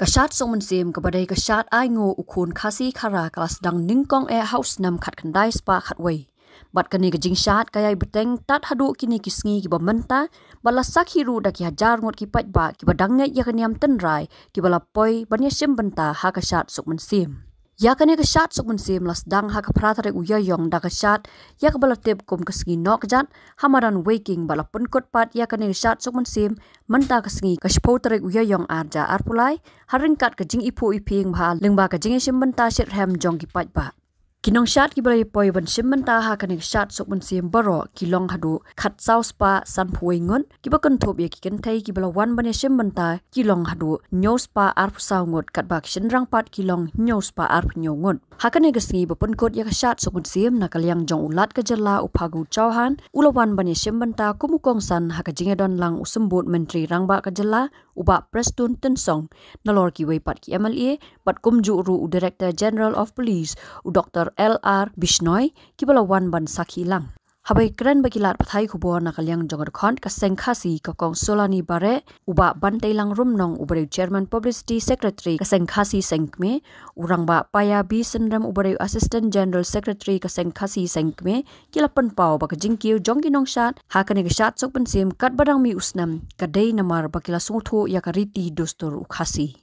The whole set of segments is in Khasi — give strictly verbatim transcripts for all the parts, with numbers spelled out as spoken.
Ka shad Suk Mynsiem kaba dei ka shad ainguh u khun Khasi Khara ka la sdang nyngkong eh ha u snem khatkhyndai spah khatwei. Bad kane ka jingshad ka ïai bteng tad haduh kine ki sngi kiba mynta, bad la sakhi ruh da ki hajar ngut ki paidbah kiba dang ngeit ïa ka niam tynrai kiba la poi ban ïashim bynta ha ka shad Suk Mynsiem. Ïa kane ka shad Suk Mynsiem la sdang ha ka phra tarik u Ïaïong da ka shad ïa kaba la tip kum ka sngi Nohkjat ha madan Weiking, bad la pynkut pat ïa kane ka shad Suk Mynsiem mynta ka sngi ka shiphew tarik u Ïaïong arhajar arphew lai, ha ryngkat ka jingiphuh iphieng bha lyngba ka jingïashim bynta shitrhem jong ki paidbah. Ki nongshad kiba la ïapoi ban shim bynta ha kane ka shad Suk Mynsiem baroh ki long haduh khatsaw spah sanphew wei ngut, kiba kynthup ïa ki kynthei kiba la wan ban ïashim bynta ki long haduh hynñiew spah arphew saw ngut, katba ki shynrang pat ki long hynñiew spah arphew hynñiew ngut. Ha kane ka sngi ba pynkut ïa ka shad Suk Mynsiem, na ka liang jong u Lat ka jylla u Phagu Chauhan u la wan ban ïashim bynta kum u kongsan ha ka jingïadon lang u Symbud Myntri Rangbah ka jylla u Bah Prestone Tynsong, nalor kiwei pat ki M L A, bad kumjuh ruh u Director General of Police u Doctor L R Bishnoi, kiba la wan ban sakhi lang. Haba ïakren bad ki lad pathai khubor na ka liang jong ka dkhot ka seng Khasi, ka Kong Solani Bareh, u Bah Banteilang Rumnong uba dei u Chairman Publicity Secretary ka seng Khasi Seng Kmie, u Rangbah Paya B Synrem uba dei u Assistant General Secretary ka seng Khasi Seng Kmie, ki la pynpaw ba ka jingkiew jong ki nongshad ha kane ka shad Suk Mynsiem katba dang mih u snem ka dei namar ba ki la sngewthuh ïa ka riti dustur u Khasi.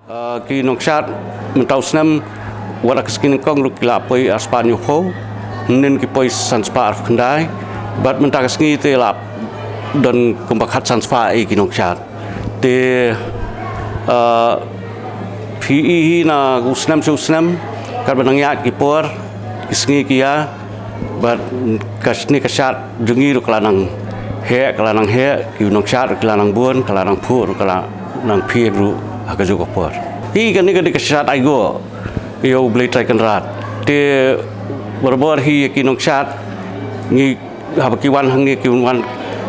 Ah, ki nongshad mynta u snem, wat la ka sngi nyngkong ruh ki la poi arspah hynñiewphew, hynnin ki poi sanspah arphew khyndai, bad mynta ka sngi te la don kumba khatsan spah ïa ki nongshad. Te, ah, phi i hi na u snem sha u snem, katba nang ïaid ki por, ki sngi ki ïa, bad ka sngi ka shad jong ngi ruh ka la nang heh, ka la nang heh, ki nongshad ruh ki la nang bun, ka la nang phuh ruh ka la nang phieng ruh ha kajuh ka por. Hi kane ka dei ka shad aiñguh ïa U Blei Trai Kynrad. Te Barabor hi ki nongshad ngi haba ki wan hangne ki wan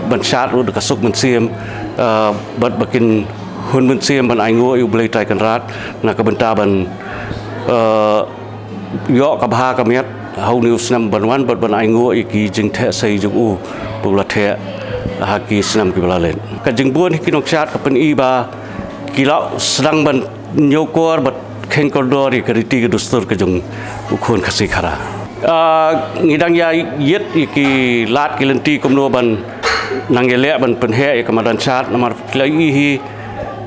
ban shad ruh da ka suk mynsiem, eh, bad ba kin hun mynsiem ban ainguh ïa U Blei Trai Kynrad na ka bynta ban, eh, ïoh ka bha ka miat ha une u snem ban wan bad ban ainguh ïa ki jingtheh sei jong u ba u la theh ha ki snem kiba la leit. Ka jingbun hi ki nongshad ka pyni ba ki la sdang ban ñiewkor bad kheiñ kordor ïa ka riti ka dustur ka jong u khun Khasi Khara. Ah, ngi dang ïa ïit ïa ki lad ki lynti kumno ban nang ïaleh ban pynheh ïa ka madan shad namar ki la ïohi,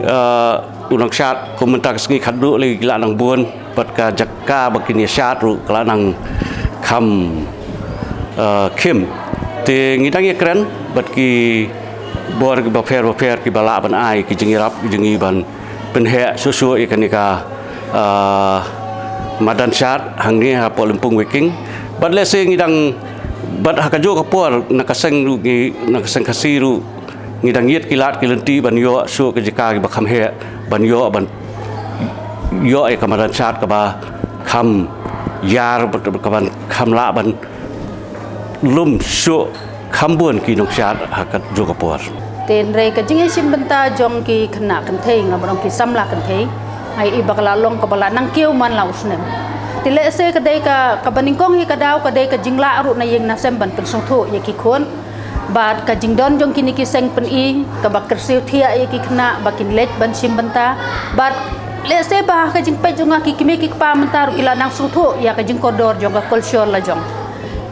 ah, u nongshad kum mynta ka sngi khatduh lei ki la nang bun bad ka jaka ba kin ïa shad ruh ka la nang kham, ah, khim. Te ngi dang ïa kren bad ki bor kiba pher ba pher kiba lah ban ai ki jingïarap ki jong ngi ban pynheh shuh shuh ïa kane ka, ah, madan shad hangne hapoh Lympung Weiking. Bad lehse ngi dang bad ha kajuh ka por na ka seng ruh ngi na ka seng Khasi ruh ngi dang ïit ki lad ki lynti ban ïoh shuh ka jaka kiba kham heh ban ïoh ban ïoh ïa ka madan shad kaba kham ïar bad kaba kham lah ban lum shuh kham bun ki nongshad ha kajuh ka por. Te hynrei ka jingïashim bynta jong ki khynnah kynthei, nga ba ong ki samla kynthei, nga ïohi ba ka la long kaba la nang kiew man la u snem. Te lehse ka dei ka, kaba nyngkong hi ka daw ka dei ka jinglah ruh na ïing na sem ban pynsngewthuh ïa ki khun. Bad ka jingdon jong kine ki seng pyni kaba kyrsiew thiah ïa ki khynnah ba kin leit ban shim bynta. Bad lehse ba ha ka jingpeit jong nga ki kmie ki kpa mynta ruh ki la nang sngewthuh ïa ka jingkordor jong ka culture la jong.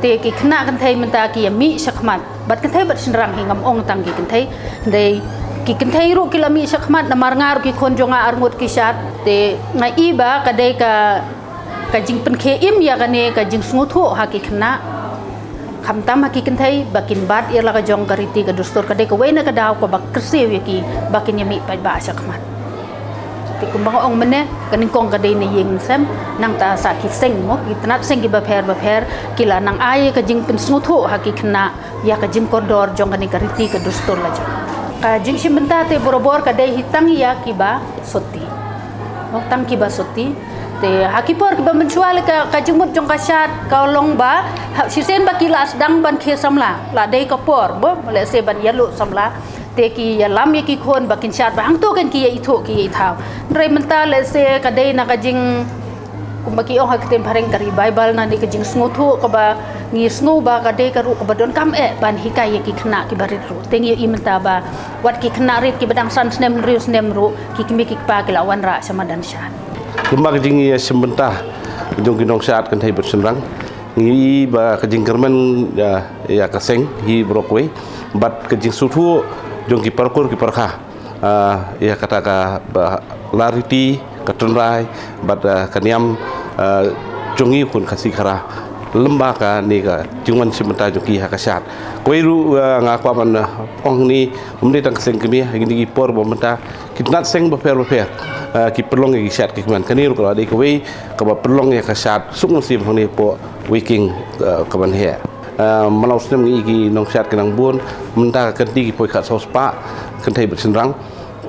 Te ki khynnah kynthei mynta ki ïa mih shakhmat. Bad kynthei bad shynrang hi, ngam ong tang ki kynthei. Hynrei ki kynthei ruh ki la mih shakhmat namar nga ruh ki khun jong nga arngut ki shad. Te nga i ba ka dei ka, ka jingpynkhie im ïa kane ka jingsngewthuh ha ki khynnah. Khamtam ha ki kynthei ba kin bat ïa la ka jong ka riti ka dustur, ka dei kawei na ka daw kaba kyrsiew ïa ki ba kin ïa mih paidbah shakhmat. Te kumba nga ong mynne, ka nyngkong ka dei na ïing na sem, nangta sa ki seng mo, ki tnat seng kiba pher ba pher ki la nang ai ka jingpynsngewthuh ha ki khynnah ïa ka jingkordor jong kane ka riti ka dustur la jong. Ka jingshim bynta te barabor ka dei hi tang ïa kiba sotti. Mo, tang kiba sotti. Te ha ki por kiba mynshuwa lei ka, ka jingmut jong ka shad ka long ba ha, shisien ba ki la sdang ban khie samla, la dei ka por ba lehse ban ïaluh samla. Te ki ïalam ïa ki khun ba kin shad ba hangto kan ki ïa ithuh ki ïa ithaw. Hynrei mynta lehse ka dei na ka jing, kumba ki ong ha ka ktien phareng ka revival, na ne ka jingsngewthuh kaba ngi sngew ba ka dei ka ruh kaba donkam eh ban hikai ïa ki khynnah kiba rit ruh. Te ngi ïohi mynta ba wat ki khynnah rit kiba dang san snem hynriew snem ruh ki kmie ki kpa ki la wanrah sha madan shad. Kumba ka jingïashim bynta jong ki nongshad kynthei bad shynrang, ngi i ba ka jingkyrmen ïa, ïa ka seng hi baroh kawei bad ka jingsngewthuh jong ki parkur ki parkha, ah, ïa kata kaba la riti ka tynrai bad, ah, ka niam, ah, jong ngi khun Khasi Khara lem bad kane ka jingwan shim bynta jong ki ha ka shad. Kawei ruh, ah, nga kwah ban, ah, ong ni, ym dei tang ka seng kmie, ha kine ki por ba mynta ki tnat seng bapher bapher, ah, ki pynlong ïa ki shad ki kmen. Kane ruh ka la dei kawei kaba pynlong ïa ka shad suk mynsiem hangne hapoh Weiking, ah, kaban heh. Ah, man la u snem ngi i ki nongshad ki nang bun, mynta ka kynti ki poi khatsaw spah kynthei bad shynrang.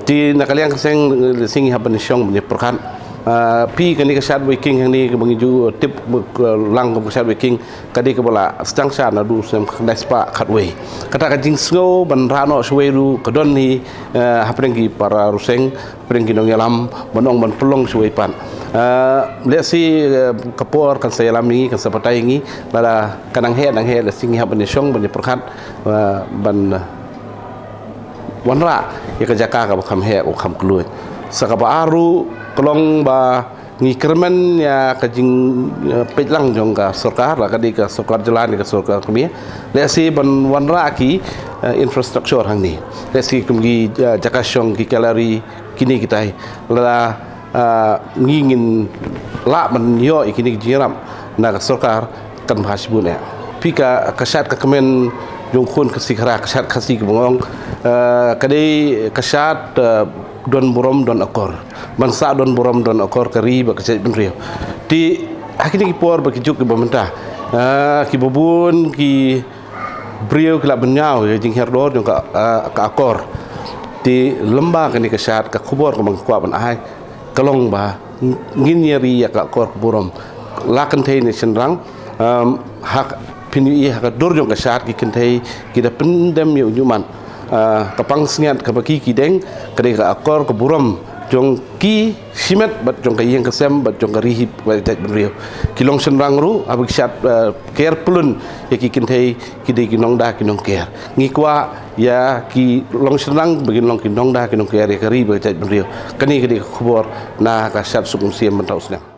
Te na ka liang ka seng, eh, seng ngi hap ban shong ban pyrkhat. Ah, phi, kane ka shad Weiking hangne kaba ngi ju tip, eh, lang kum ka shad Weiking, ka dei kaba la sdang sha naduh u snem khyndai spah khatwei. Kata ka jingsngew ban rah noh shawei ruh ka don hi, eh, hapdeng ki para ryseng, hapdeng ki nongïalam, ban ong ban pynlong shawei pat. Eh, lehse, eh, ka por kan sa ïalam ïa ngi, kan sa batai ïa ngi, lada ka nang heh, nang heh, lehse ngi hap ban ïashong, ban ïapyrkhat, eh, ban, eh, wanrah ïa ka jaka kaba kham heh, kaba kham kylluid. Sa kaba ar ruh ka long ba ngi kyrmen ïa ka jing, eh, peit lang jong ka sorkar, la ka dei ka sorkar jylla ne ka sorkar kmie, lehse ban wanrah ki, eh, infrastructure hangne, lehse kum ki, eh, jaka shong, ki gallery, kine kitai. Lada, eh, ngi ngin lah ban ïoh ïa kine ki jingïarap na ka sorkar, kan bha shibun eh. Phi, ka, ka shad ka kmen jong khun Khasi Khara, ka shad Khasi kaba nga ong, eh, ka dei ka shad, eh, don burom don akor. Ban sah don burom don akor ka ri bad ka jaitbynriew. Te ha kine ki por bad ki juk kiba mynta, ah, kiba bun ki briew ki la bynñiaw ïa ka jinghiar dor jong ka, ah, ka akor. Te lem bad kane ka shad, ka khubor kaba nga kwah ban ai ka long ba ngin ïa ri ïa ka akor ka burom, la kynthei ne shynrang, Um, hak phin ïohi ha ka dur jong ka shad ki kynthei ki da pyndem ïa u Newman. Uh, ka pansngiat kaba ki ki deng ka dei ka akor ka burom jong ki shimet bad jong ka ïing ka sem bad jong ka ri hi bad ka jaitbynriew. Ki longshynrang ruh haba ki shad uh, ker pyllun ïa ki kynthei ki dei ki nongda ki nongker. Ngi kwah ïa ki longshynrang ba kin long ki nongda ki nongker ïa ka ri bad ka jaitbynriew. Kane ka dei ka khubor na ka shad suk mynsiem mynta u snem.